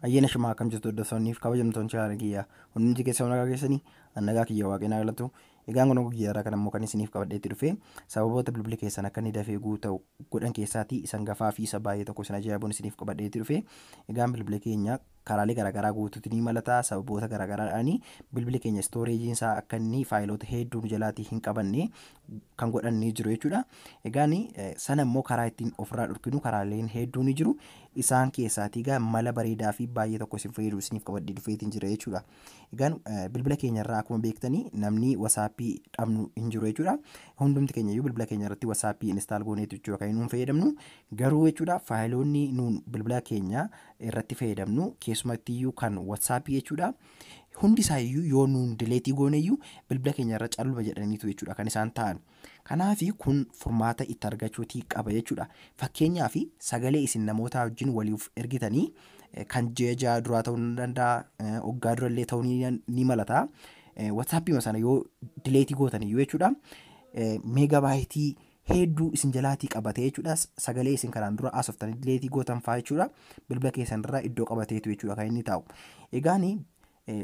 Ayyaana shimaa akkam jirtu hordoftoonni fi kabajamtoonni chaanala kiyyaa hundumti keessa nagaa keessanii an nagaa kiyya waaqni naa galatu. Egaan kun guyyaa kana immoo kan isiniif qabadheetti dhufe sababoota bilbilli keessan akka inni dafee guuta'u godhan keessaatii isan gafaa fi isa baay'ee tokko isin ajaa'ibuun isiniif qabadheetti dhufe. Egaan bilbila keenya karaalee garaagaraa guutuutti ni malata sababoota garaagaraadhaani bilbilli keenya storageiin isaa akka inni faayiloota hedduu nu jalaatii hin qabanne kan godhan ni jiru jechuudha. Egaan sana immoo karaa ittiin ofirraa dhorkinu karaaleen hedduu ni jiru. Isaan keessaatii egaa mala bareedaa fi baay'ee tokko isin fayyadu isiniif qabadhee dhufeetiin jira jechuudha. Egaan bilbila keenyarraa akkuma beektanii namni WhatsAppii dhabnu hin jiru jechuudha. Hundumti keenya iyyuu bilbila keenya irratti WhatsAppii install gooneetu jechuudha kan nuun fayyadamnu. Garuu jechuudha faayiloonni nuun bilbila keenya irratti fayyadamnu keessumatti iyyuu kan WhatsAppii jechuudha. Hundi isaa iyyuu yoo nuun delete goone iyyuu bilbila keenya irra calluma jedhaniitu jechuudha kan isaan ta'an. Kanaaf kun furmaata itti argachuutii qaba jechuudha. Fakkeenyaaf sagalee isin namoota wajjin waliif ergitanii kan ji'a 6 duraa ta'uu ni danda'a, waggaa durallee ta'uu ni malata. WhatsAppii sana yoo delete gootan iyyuu jechuudha megabyte hedduu isin jalaatii qabatee jechuudha. Sagalee isin kanaan dura haasoftanii delete gootan fa'aa jechuudha. Bilbila keessan irraa iddoo qabateetu jechuudha kan inni taa'u. Egaan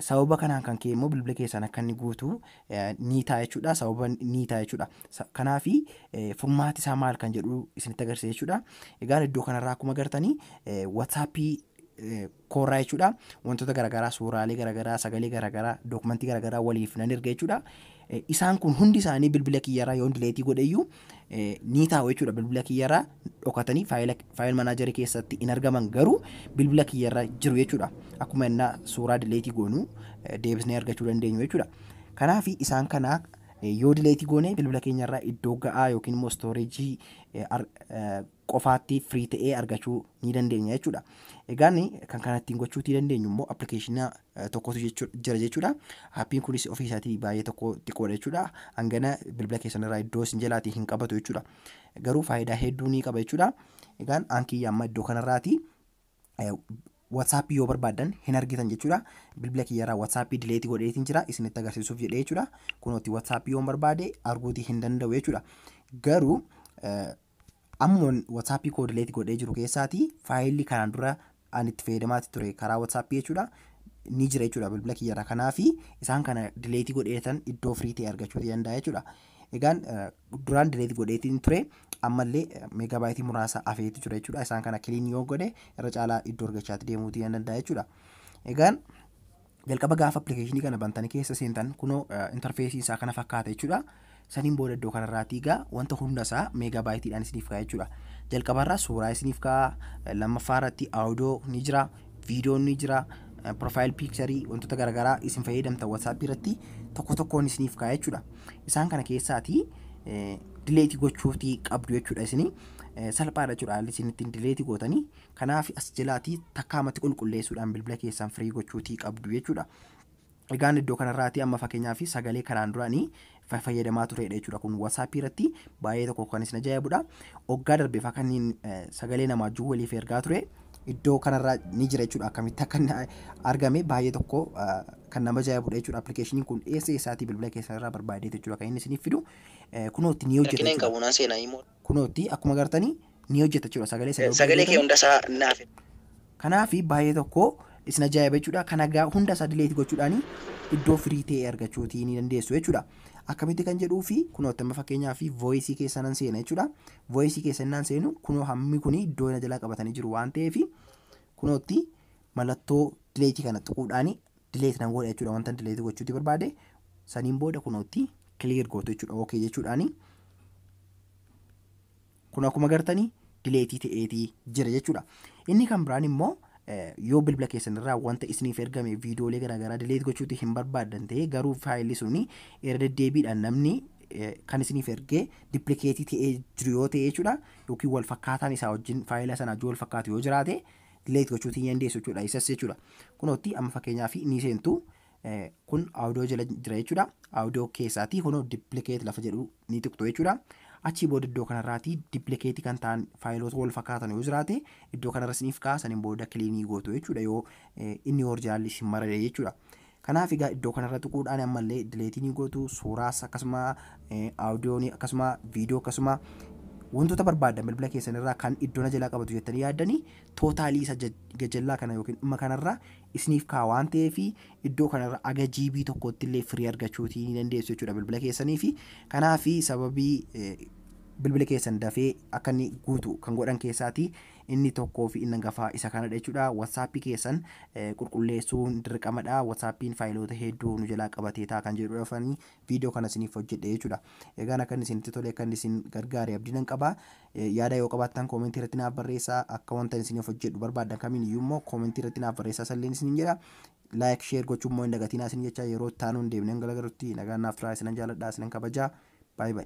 sababa kanaan kan ka'e immoo bilbila keessan akka inni guutu ni ta'a jechuudha. Sababa ni ta'a jechuudha. Kanaaf furmaati isaa maal kan jedhu isinitti agarsiisa jechuudha. Egaan iddoo kanarraa akkuma agartanii WhatsAppii koorraa jechuudha. Wantoota garaagaraa, suuraalee garaagaraa, sagalee garaagaraa, dookumentii garaagaraa waliif nan erga jechuudha. Isaan kun hundi isaanii bilbila kiyyarraa yoo delete godhe iyyuu ni taa'u jechuudha. Bilbila kiyyarraa dhokatanii file manager keessatti hin argaman garuu bilbila kiyyarra jiru jechuudha. Akkuma innaa suuraa delete goonu deebisnee argachuu dandeenyu jechuudha. Kanaaf isaan kana yoo delete goone bilbila keenyarraa iddoo ga'aa yookiin immoo storage qofaatti free ta'ee argachuu ni dandeenya jechuudha. Egaan kan kana ittiin gochuutii dandeenyu immoo application tokkotu jira jechuudha. Appiin kunis ofii isaatii baay'ee tokko xiqqoodha jechuudha. Hangana bilbila keessan irraa iddoo isin jalaatii hin qabatu jechuudha. Garuu faayidaa hedduu ni qaba jechuudha. Egaan aankiyya amma iddoo kanarraati WhatsAppii yoo barbaaddan hin argitan jechuudha. Bilbila kiyyarraa WhatsAppii delete godheetiin jira isinitti agarsiisuuf jedhee jechuudha. Kunooti WhatsAppii yoo barbaade arguutii hin danda'u jechuudha. Garuu amma WhatsAppii koo delete godhee jiru keessaatii faayilli kanaan dura ani itti fayyadamaatti ture karaa WhatsAppii jechuudha. Ni jira jechuudha bilbila kiyyarraa. Kanaaf isaan kana delete godheetan iddoo free ta'e argachuu danda'a jechuudha. Egaan duraan delete godheetiin ture ammallee megabyte muraasa hafeetu jira jechuudha. Isaan kana clean yoo godhe irra caalaa iddoo argachaatti deemuutii danda'a jechuudha. Egaan jalqaba gaafa application kana bantanii keessa seentan kunoo interface isaa kana fakkaata jechuudha. Saniin booda iddoo kanarraatii egaa wanta hunda isaa megabyteiidhaan isiniif kaa'a jechuudha. Jalqabarraa suuraa isiniif kaa'a, lammaffaa irratti audio ni jira, viidiyoon ni jira, profile picture wantoota garaagaraa isin fayyadamtan WhatsAppii irratti tokko tokkoon isiniif kaa'a jechuudha. Isaan kana keessaatii delete gochuutii qabdu jechuudha isinii. Salphaadha jechuudha haalli isin ittiin delete gootanii. Kanaaf as jalaatii takkaamatti qulqulleessuudhaan bilbila keessan free gochuutii qabdu jechuudha. Egaan iddoo kanarraatii amma fakkeenyaaf sagalee kanaan duraanii fayyadamaa turedha jechuudha. Kun WhatsAppii irratti baay'ee tokko kan isin ajaa'ibudha. Waggaa darbe fa'aa kanneen sagalee namaa wajjin waliif ergaa ture iddoo kanarraa ni jira jechuudha. Akkamitti akka inni argame baay'ee tokko kan nama ajaa'ibudha jechuudha. Applicationiin kun eessa eessaatii bilbila keessan irraa barbaadeetu jechuudha kan inni isiniif fidu. Kunootti ni hojjeta Rakkina hin jechuudha. qabu naan seenaa immoo. Kunootti akkuma agartanii ni hojjeta jechuudha sagalee sana yoo Sagalee kee fayyadamtan. hunda isaa naaf. Kanaaf baay'ee tokko isin ajaa'iba jechuudha. Kana egaa hunda isaa delete gochuudhaan iddoo free ta'e argachuutii ni dandeessu jechuudha. Akkamitti kan jedhuu fi kunootti amma fakkeenyaaf voice keessa nan seena jechuudha. Voice keessa nan seenu kunoo hammi kuni iddoo na jalaa qabatanii jiru waan ta'eef kunootti mallattoo delete kana tuquudhaan delete nan godha jechuudha. Wanta delete gochuuti barbaade saniin booda kunootti clear gootu jechuudha. Okay jechuudhaani. Kun akkuma agartanii delete ta'eetii jira jechuudha. Inni kan biraan immoo yoo bilbila keessan irraa wanta isiniif ergame viidiyoolee garaagaraa delete gochuuti hin barbaaddan ta'e garuu faayilli suni irra deddeebiidhaan namni kan isiniif ergee duplicate ta'ee jiru yoo ta'e jechuudha yookiin wal fakkaataan isaa wajjin faayila sana wajjin wal fakkaatu yoo jiraate delete gochuuti hin dandeessu jechuudha isas jechuudha. Kunootti amma fakkeenyaaf ni seentu kun audio jala jira jechuudha. Audio keessaatii kunoo duplicate lafa jedhu ni tuqxu jechuudha. Achii booda iddoo kanarraatii duplicate kan ta'an faayiloota wal fakkaatan yoo jiraate iddoo kanarra isiniif ka'a saniin booda clean gootu jechuudha yoo inni originalli isin marare jechuudha. Kanaaf egaa iddoo kanarra tuquudhaan ammallee delete ni gootu, suuraas akkasuma, audio akkasuma, viidiyoo akkasuma. Wantoota barbaadan bilbila keessan irraa kan iddoo na jalaa qabatu jettanii yaaddanii total isa gajallaa kana yookiin dhimma kanarraa isiniif kaa waan ta'eef, iddoo kanarra aga GB tokkotti illee firii argachuutii ni dandeessu jechuudha bilbila keessanii. Fi kanaaf sababii bilbila keessan dafee akka inni guutu kan godhan keessaatii inni tokkoo fi inni hangafaa isa kanadha jechuudha. WhatsAppii keessan qulqulleessuun dirqamadha. WhatsAppiin faayiloota hedduu nu jalaa qabatee ta'a kan jedhu dhufanii viidiyoo kana isiniif hojjedhe jechuudha. Egaan akka inni isinitti tole, akka inni isin gargaare abdii nan qaba. Yaada yoo qabaattan comment irratti naaf barreessaa. Akka wanta isiniif hojjedhu barbaadan kamiin iyyuu immoo comment irratti naaf barreessaa salleen isiniin jedha. Like, share gochuu immoo hin dagatinaa isin jecha. Yeroo itti aanuun deemnee galagarutti nagaan naaf turaa. Isinan jaaladha, isinan kabajaa. Baay'ee baay'ee.